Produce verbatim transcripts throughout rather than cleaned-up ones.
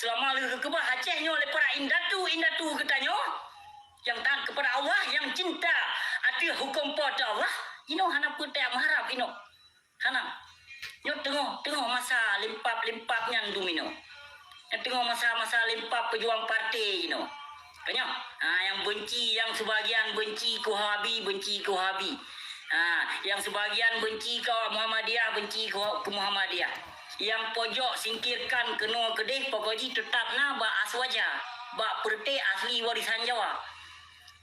Seulama lheueh geukeubah Aceh nyoe lé para indatu-indatu geutanyoe nyang taat keupada Allah, nyang cinta ateueh huköm Po teu Allah, inoe hana peue tajak meuharab inoe. Hana. Nyoe teungoh, teungoh masa limpab-limpab nyan dum inoe. Nyoe teungoh masa-masa limpab peujuang partai inoe. Ka nyoe, ha, nyang beunci, nyang seubagian beunci keu Wahabi, beunci keu Wahabi. Ha, nyang seubagian beunci keu Muhammadiyah, beunci keu, keu Muhammadiyah. Nyang pojok singkirkan keunoe keudeh, pokok jih teutap na bak Aswaja, bak peureute asli warisan Jawa.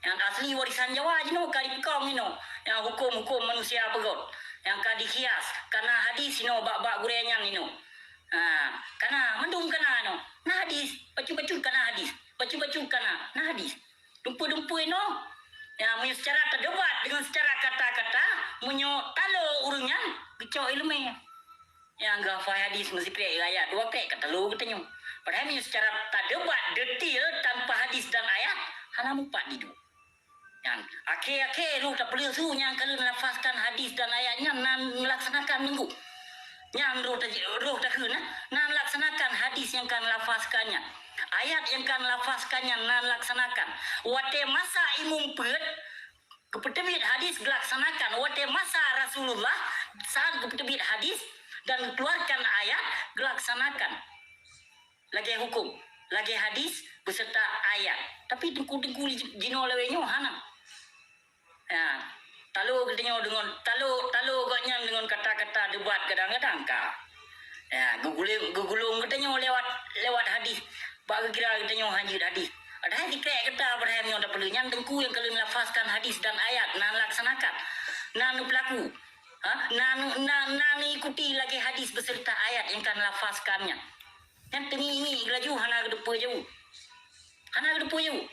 Nyang asli warisan Jawa jinoe ka dipeukong inoe, nyang huköm-huköm manusia peugöt, nyang ka dikhias, ka na hadis inoe bak-bak gurée nyan inoe. Ha, ka na, mandum ka na inoe. Na hadis, bacut-bacut ka na hadis, bacut-bacut ka na, na hadis. Dumpeue-dumpeue inoe, ya, meunyoe seucara teudebat deungon seucara kata-kata, meunyoe talo ureuëng nyan geucok iéleumé. Nyang geuhafai hadis meusikrek ayat dua krek ka talo geutanyoe. Padahai meunyoe seucara tadebat detail tanpa hadis dan ayat, hana mupat diduek. Nyan, akhé-akhé roh tapeuleusu nyang ka lheueh lafazkan hadis dan ayat nyan na neulaksanakan nunggu. Nyan roh ta-, roh takheun na, na neulaksanakan hadis nyang ka neulafazkan nyan. Ayat nyang ka neulafazkan nyan na neulaksanakan. Watée masa imum peuet, geupeuteubiet hadis geulaksanakan watée masa Rasulullah, saat geupeuteubiet hadis dan geukeuluarkan ayat geulaksanakan lagée huköm, lagée hadis beuseureuta ayat. Tapi teungku-teungku jinoe lawée nyoe hana. Ya, talo geutanyoe deungon, talo, talo gobnyan deungon kata-kata debat kadang-kadang ka. Ya, geugulong, geugulong geutanyoe lewat, lewat hadis. Bak geukira geutanyoe hana jeuet hadis. Padahai sikrek gata Ibrahim nyoe tapeuleueh nyan teungku nyang ka lheueh lafazkan hadis dan ayat na neulaksanakan, na neupeulaku. Ha? Na, na, na neuikuti lagée hadis beuseureuta ayat nyang ka neulafazkan nyan. Nyan teungieng-ngieng laju hana geuteupeue jaweueb. Hana geuteupeue jaweueb.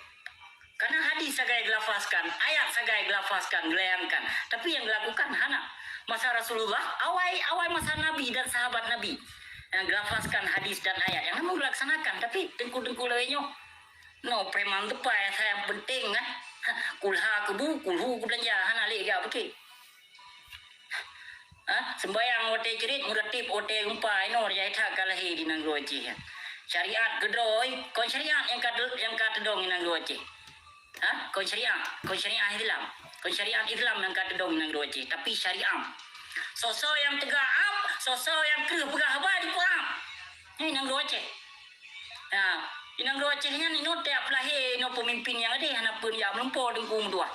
Karena hadis sagai geulafazkan, ayat sagai geulafazkan, geulayangkan. Tapi nyang geulakukan hana. Masa Rasulullah, awai, awai masa Nabi dan sahabat Nabi. Nyang geulafazkan hadis dan ayat. Nyang namun geulaksanakan. Tapi teungku-teungku lawée nyoe, no, preman teupai, asai nyang penting, kan? Kulha keubu, kulhu keubeulanja, hana lé gak pike. Ha? Seumbahyang watée ceurit, meuratib watée geumpa, inoe jai that ka lahé di nanggroe Aceh. Syariat keudroe, kon syariat nyang ka, nyang ka teudong di nanggroe Aceh. Ha? Kon syariat, kon syariat Islam. Kon syariat Islam nyang ka teudong di nanggroe Aceh, tapi syariat. Soe-soe nyang teuga am, soe-soe nyang kreueh peugah haba dipeuam. Nyan nanggroe Aceh. Nah, inong dua Aceh nyan inoe tiep lahé inoe peumimpin nyang adé hana peue jak meulumpo teungku meutuah.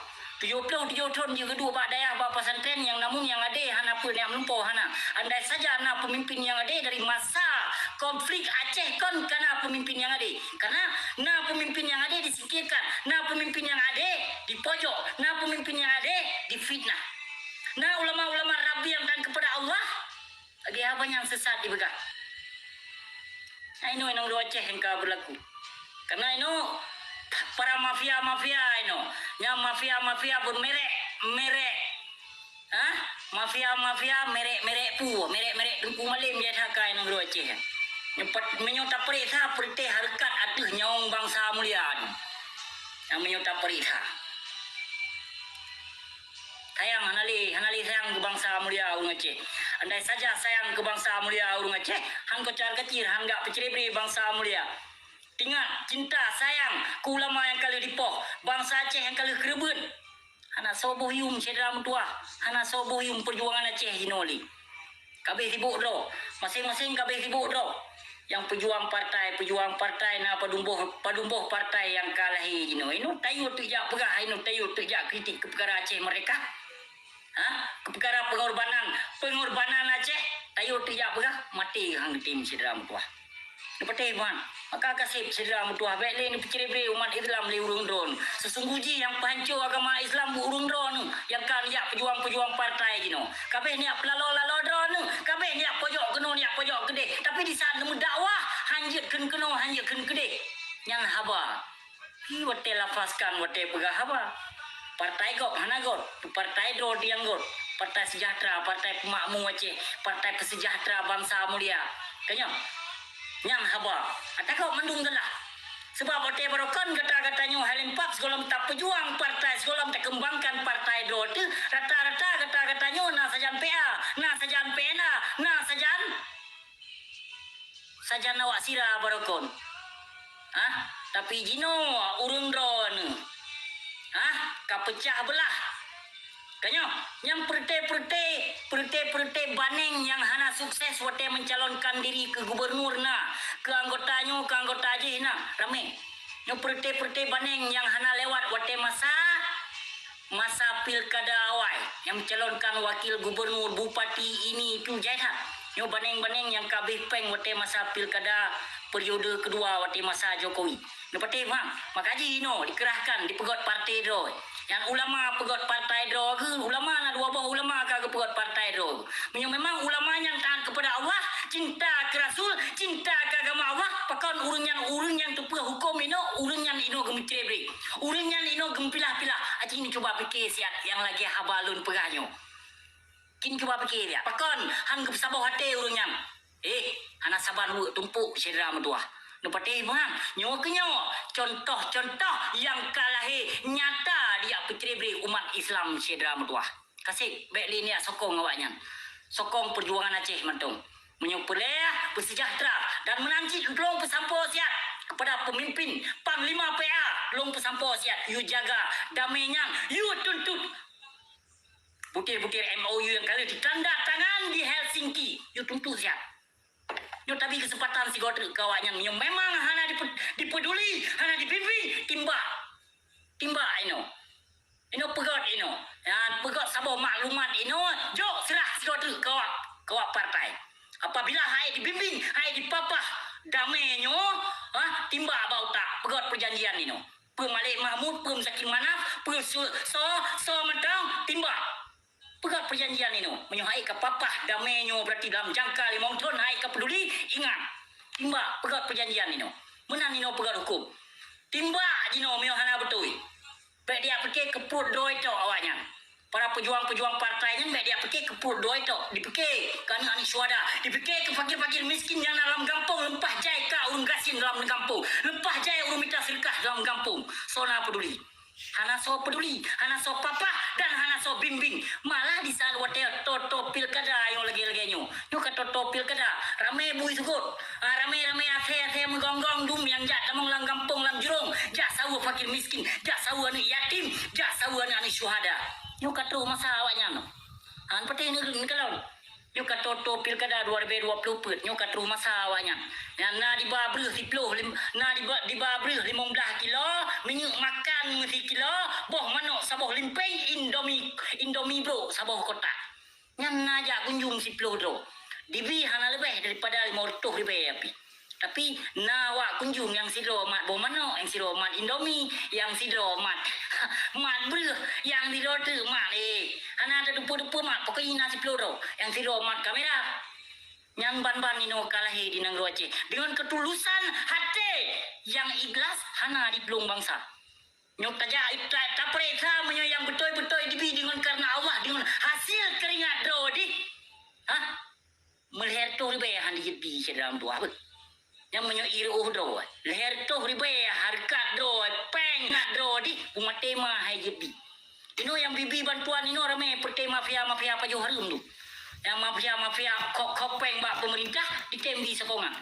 Tujoh ploh tujoh thon jeuet geuduek bak dayah bak pesantren nyang namun nyang adé hana peue jak meulumpo hana. Andai saja na peumimpin nyang adé dari masa konflik Aceh kon ka na peumimpin nyang adé. Karena na peumimpin nyang adé disingkirkan, na peumimpin nyang adé dipojok, na peumimpin nyang adé difitnah. Na ulama-ulama Rabbi nyang taat kepada Allah, lagée haba nyang sesat jipeugah. Nah, inoe inong dua Aceh nyang ka beulaku. Karena inoe para mafia-mafia inoe, nyang mafia-mafia buet merek, merek. Hah? Mafia-mafia merek-merek peue, merek-merek teungku malém jai that ka inong dua Aceh. Nyoe pat-, meunyoe tapeuriksa peurintah hareukat ateueh nyawöng bansa mulia nyoe. Nah, meunyoe tapeuriksa. Sayang hana lé, hana lé sayang keu bansa mulia ureuëng Aceh. Andai saja sayang keu bansa mulia ureuëng Aceh, han kocar-kacir, han gak peucrebre bansa mulia. Ingat, cinta, sayang keu ulama nyang ka lheueh dipoh, bansa Aceh nyang ka lheueh keureubeuen. Hana soe boh yuem syedara meutuwah, hana soe boh yuem peujuangan Aceh jinoe lé. Ka abéh sibok droe, maséng-maséng ka abéh sibok droe. Nyang peujuang partai, peujuang partai na padum boh, padum boh partai nyang ka lahé jinoe. Inoe tayue teuk jak peugah, inoe tayue teuk jak kritik keu peukara Aceh Merdeka. Ha? Keu peukara peungorbanan, peungorbanan Aceh, tayue teuk jak peugah, maté han geutem syedara meutuwah. Neupatéh ban. Maka ka seb syedara meutuwah bék lé neupeucrebre umat Islam lé ureuëng droeneuh. Seusunggoh jih nyang peuhanco agama Islam ureuëng droeneuh nyang ka neujak peujuang-peujuang partai jinoe. Ka abéh neujak peulalo-lalo droeneuh, ka abéh neujak pojok keunoe neujak pojok keudeh. Tapi di saat neumeudakwah, han jeuet kheun keunoe, han jeuet kheun keudeh. Nyan haba. Pi watée lafazkan, watée peugah haba. Partai gob hana göt, partai droe nyang göt. Partai Sejahtera, Partai Peumakmu Aceh, Partai Peusejahtera Bansa Mulia. Ka nyoe. Nyang haba. Ata gob mandum geulah. Sebab watée barokon gata-gata nyoe hai lempap sigohlom tapeujuang partai, sigohlom takeumbangkan partai droe teuh, rata-rata gata-gata nyoe na sajan P A, na sajan P N A, na sajan, sajan awak sira barokon. Hah? Tapi jinoe ureuëng droeneuh, hah, ka peucah beulah. Ka nyoe, nyang peureute-peureute, peureute-peureute Baneng nyang hana sukses watée meucalonkan diri keu gubunur na, keu anggota nyoe, keu anggota jih na, ramé. Nyoe peureute-peureute Baneng nyang hana lewat watée masa, masa pilkada awai, nyang meucalonkan wakil gubunur, bupati, ini, itu, jai that. Nyoe Baneng-Baneng nyang ka abéh péng watée masa pilkada periode keudua watée masa Jokowi. Neupatéh bang, maka jih inoe dikerahkan, dipeugét partai droe. Nyan ulama peugét partai droe geuh, ulama na dua boh ulama ka geupeugét partai droe geuh. Meunyoe memang ulama nyan taat keupada Allah, cinta keu Rasul, cinta keu agama Allah, pakon ureuëng nyan, ureuëng nyang teupeue huköm inoe, ureuëng nyan inoe geumeucrebre, ureuëng nyan inoe geumeupilah-pilah. Aci neucuba pike siat nyang lagée haba lôn peugah nyoe. Kin cuba pike dia, pakon han geupeusaboh até ureuëng nyan? Eh, hana saban weuek tumpok syedara meutuwah. Neupatéh meuhan, nyoe keu nyoe contoh-contoh nyang ka lahé nyata dijak peucrebre umat Islam syedara meutuwah. Kaseb, bék lé neujak sokong awaknyan. Sokong peujuangan Aceh mantong. Meunyoe peureulée, peusejahtera dan meunan cit lôn peusampoe siat keupada peumimpin Panglima P A, lôn peusampoe siat, yue jaga damé nyan, yue tuntut. Butir-butir M O U nyang ka lheueh ditanda tangan di Helsinki, yue tuntut siat. Nyoe tabi keuseumpatan sigoe treuk keu awaknyan. Nyoe memang hana dipe-, dipeuduli, hana dibimbing, timbak. Timbak inoe. Inoe peugét inoe. Nyan peugét saboh maklumat inoe, jok seurah sigoe treuk keu awak, keu awak partai. Apabila han ék dibimbing, han ék dipapah damé nyoe, ha, timbak bak utak, peugét peujanjian inoe. Peue Malik Mahmud, peue Muzakir Manaf, peue su-, soe, soe mantong, timbak. Peugét peujanjian inoe. Meunyoe han ék ka papah damé nyoe, berarti dalam jangka limong thon han ék ka peuduli, ingat. Timbak, peugét peujanjian inoe. Meunan inoe peugét huköm. Timbak jinoe meunyoe hana beutôi. Bék dijak pike keu pruet droe tok awaknyan. Para peujuang-peujuang partai nyan bék dijak pike keu pruet droe tok. Dipike keu aneuëk-aneuëk syuhada. Dipike keu fakir-fakir miskin nyang na lam gampông, leupah jai ka ureuëng gasien lam gampông. Leupah jai ureuëng mita seudeukah lam gampông. Soe na peuduli? Hana soe peuduli, hana soe papah dan hana soe bimbing. Malah di saat watée toto pilkada nyoe lagée-lagée nyoe. Nyoe ka toto pilkada, ramé bui sukot. Ah, ramé-ramé asée-asée meugonggong dum nyang jak tamong lam gampông, lam jurông, jak saweue fakir miskin, jak saweue aneuëk yatim, jak saweue aneuëk-aneuëk syuhada. Nyoe ka troh masa awaknyan. Ah, neupatéh neukalon. Nyoe ka toto pilkada dua ribée dua ploh peuet, nyoe ka troh masa awaknyan. Nyan na diba breueh siploh lim-, na diba, diba breueh limong blaih kilo, minyeuk makan meusikilo, boh manok saboh limpéng, Indomie, Indomie brok saboh kotak. Nyan na jak kunjung siploh droe. Dibi hana leubeh daripada limong reutôh ribée api. Tapi na awak kunjung nyang sidroe mat boh manok, nyang sidroe mat Indomie, nyang sidroe mat, mat breueh, nyang sidroe teuk mat, eh, hana teudeupeu-deupeu mat, pokoknya na siploh droe, nyang sidroe mat kamera. Nyan ban-ban inoe ka lahé di nanggroe Aceh deungon keutulusan haté nyang ikhlas hana diplueng bansa. Nyoe tajak ta-, tapeuriksa meunyoe nyang beutôi-beutôi dibi deungon kareuna Allah, deungon hasil keuringat droe dih. Hah? Meulhèe reutôh ribèe han jeuet bi syedara meutuwah beuh. Nyan meunyoe ié reuôh droe, lhèe reutôh ribèe hareukat droe, pèng droe dih, umat tema hai jeuet bi. Inoe nyang bi-bi bantuan inoe ramè peureté mafia-mafia pajoh hareuem tu. Nyang mafia-mafia khok-khok pèng bak peumeurintah, ditém bi sokongan.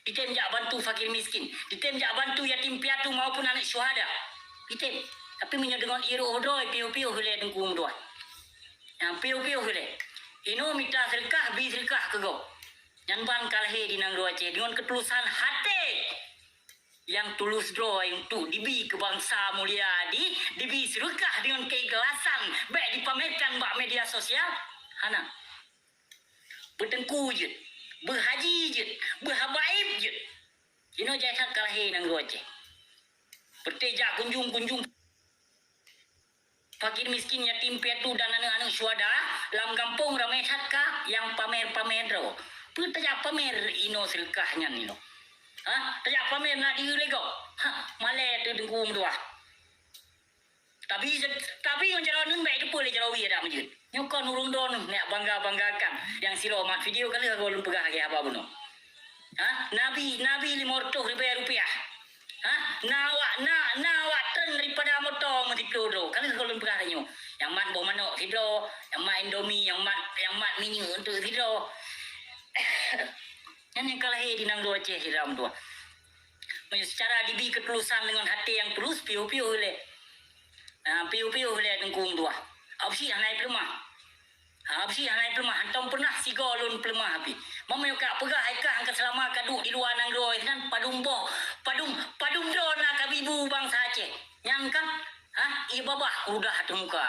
Ditém jak bantu fakir miskin, ditém jak bantu yatim piatu maupun aneuk syuhada. Ditém. Tapi meunyoe deungon ié reuôh droe, piôh-piôh lé Teungku meutuwah. Nyang piôh-piôh lé. Inoe mita seudeukah, bi seudeukah keu gob. Nyan ban ka lahé di nanggroe Aceh deungon keutulusan haté nyang tulus droe untuk dibi keu bansa mulia di, dibi seudeukah deungon keikhlasan, bèk dipamerkan bak media sosial. Hana. Beuteungku jeuet, beuhaji jeuet, beuhabaib jeuet. Jinoe jai that ka lahé nanggroe Aceh. Peureté jak kunjung-kunjung fakir miskin, yatim piatu dan aneuk-aneuk syuhada lam gampông ramè that ka nyang pamer-pamer droe. Peue tajak pamer inoe seudeukah nyan inoe? Ha? Tajak pamer na deuh lé gob? Ha, malèe teuh Teungku meutuwah. Tapi, tapi ngon jaroe neuh bèk teupeue lé jaroe wie dak meujeuet. Nyoe kon ureueng droeneuh neuk bangga-banggakan. Nyang sidroe mat video ka lheueh gohlom peugah lagèe haba bunoe. Ha? Nabi, nabi limong reutôh ribèe rupiah. Ha? Na awak, na, na awak treun daripada moto meusiploh droe. Ka lheueh gohlom peugah tanyoe. Nyang mat boh manok sidroe, nyang mat Indomie, nyang mat, nyang mat minyeuk untuk sidroe. Nyan nyang ka lahé di nanggroe Aceh sidroe meutuwah. Meunyoe seucara dibi keutulusan deungon até nyang tulus, piôh-piôh ilèe. Ha, piôh-piôh ilèe Teungku Meutuah. Absyi hana peuleumah. Ha, absyi hana peuleumah. Hantom peunah sigoe lôn peuleumah pih. Meunyoe ka peugah hai kah nyang ka seulama ka duek di luwa nanggroe nyan padum boh, padum, padum droe na ka ibu bansa Aceh. Nyan kan? Ha, ié babah kudah ateueh muka.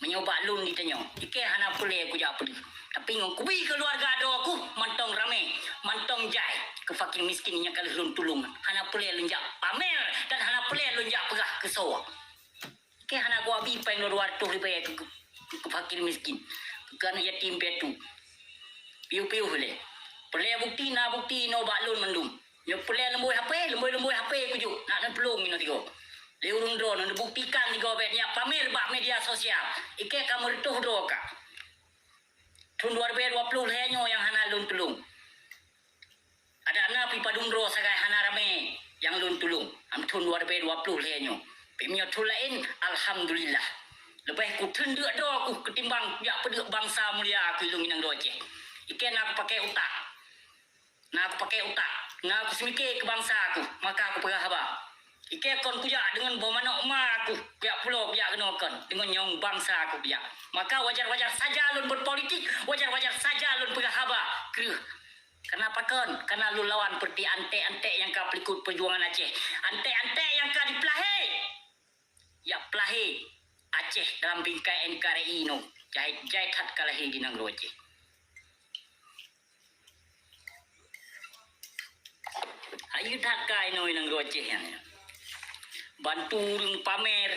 Meunyoe bak lôn di tanyoe, ikèe hana peureulèe kujak peudeuh. Tapi ngon kubi keuluwarga droe kuh mantong ramè, mantong jai keu fakir miskin nyang ka lheueh lôn tulông. Hana peureulèe lôn jak pamer dan hana peureulèe lôn jak peugah keu soe. Ikèe hana kuabi péng dua ratus ribèe keu, keu, keu fakir miskin, keu aneuk yatim piatu. Piôh-piôh ilèe. Peureulèe bukti, na bukti inoe bak lôn mandum. Nyoe peureulèe leumbôi H P, leumbôi-leumbôi H P kujok, nak neutulông inoe tigoe. Lé ureueng droeneuh neubuktikan tigoe bèk neujak pamer bak media sosial. Ikèe ka meureutôh droe ka. Thôn dua ribèe dua ploh lhèe nyoe nyang hana lôn tulông. Adak na pih padum droe sagai hana ramè nyang lôn tulông. Lam thôn dua ribèe dua ploh lhèe nyoe. Pih meunyoe thôn laén, alhamdulillah. Leubèh kutheun deuk droe kuh keutimbang jak peudeuk bansa mulia kuh ilông inong droe Aceh. Ikèe na kupakè utak. Na kupakè utak, na kuseumiké keu bansa kuh, maka kupeugah haba. Ikèe kon kujak deungon boh manok ma kuh, kujak pulo kujak keunoe kon, deungon nyawöng bansa kuh kujak. Maka wajar-wajar saja lôn berpolitik, wajar-wajar saja lôn peugah haba kreueh. Kareuna pakon? Kareuna lôn lawan peureuté anték-anték nyang ka peulikot peujuangan Aceh. Anték-anték nyang ka jipeulahé. Jak peulahé Aceh dalam bingkai N K R I nyoe, jai, jai that ka lahé di nanggroe Aceh. Hayeu that ka inoe nanggroe Aceh nyan. Bantu ureueng pamer,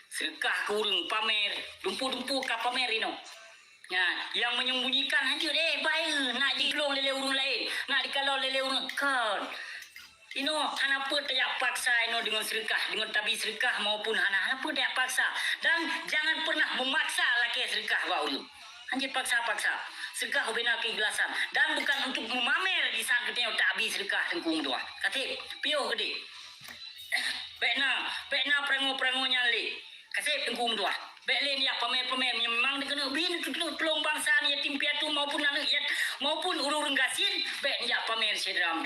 seudeukah keu ureueng pamer, dumpeue-dumpeue ka pamer inoe. Nyan, nyang menyembunyikan hanjeuet, eh, bayeue, nak jitulông lé, lé ureueng laén, nak jikalon lé, lé ureueng kon. Inoe hana peuet tajak paksa inoe deungon seudeukah, deungon tabi seudeukah maupun hana, hana peuet tajak paksa. Dan jangan pernah memaksa lakèe seudeukah bak ureueng. Hanjeuet paksa-paksa. Seudeukah ubena keikhlasan. Dan bukan untuk memamer di saat geutanyoe tabi seudeukah Teungku Meutuah. Ka sép, piôh keudéh. Bèk na, bèk na peurangô-peurangô nyan lé. Ka sép Teungku Meutuah. Bèk lé neujak pamer-pamer. Memang neukeuneuk bi neutulông bansa yatim piatu maupun aneuk yat-, maupun ureueng-ureueng gasien, bèk neujak pamer syedara Meutuah.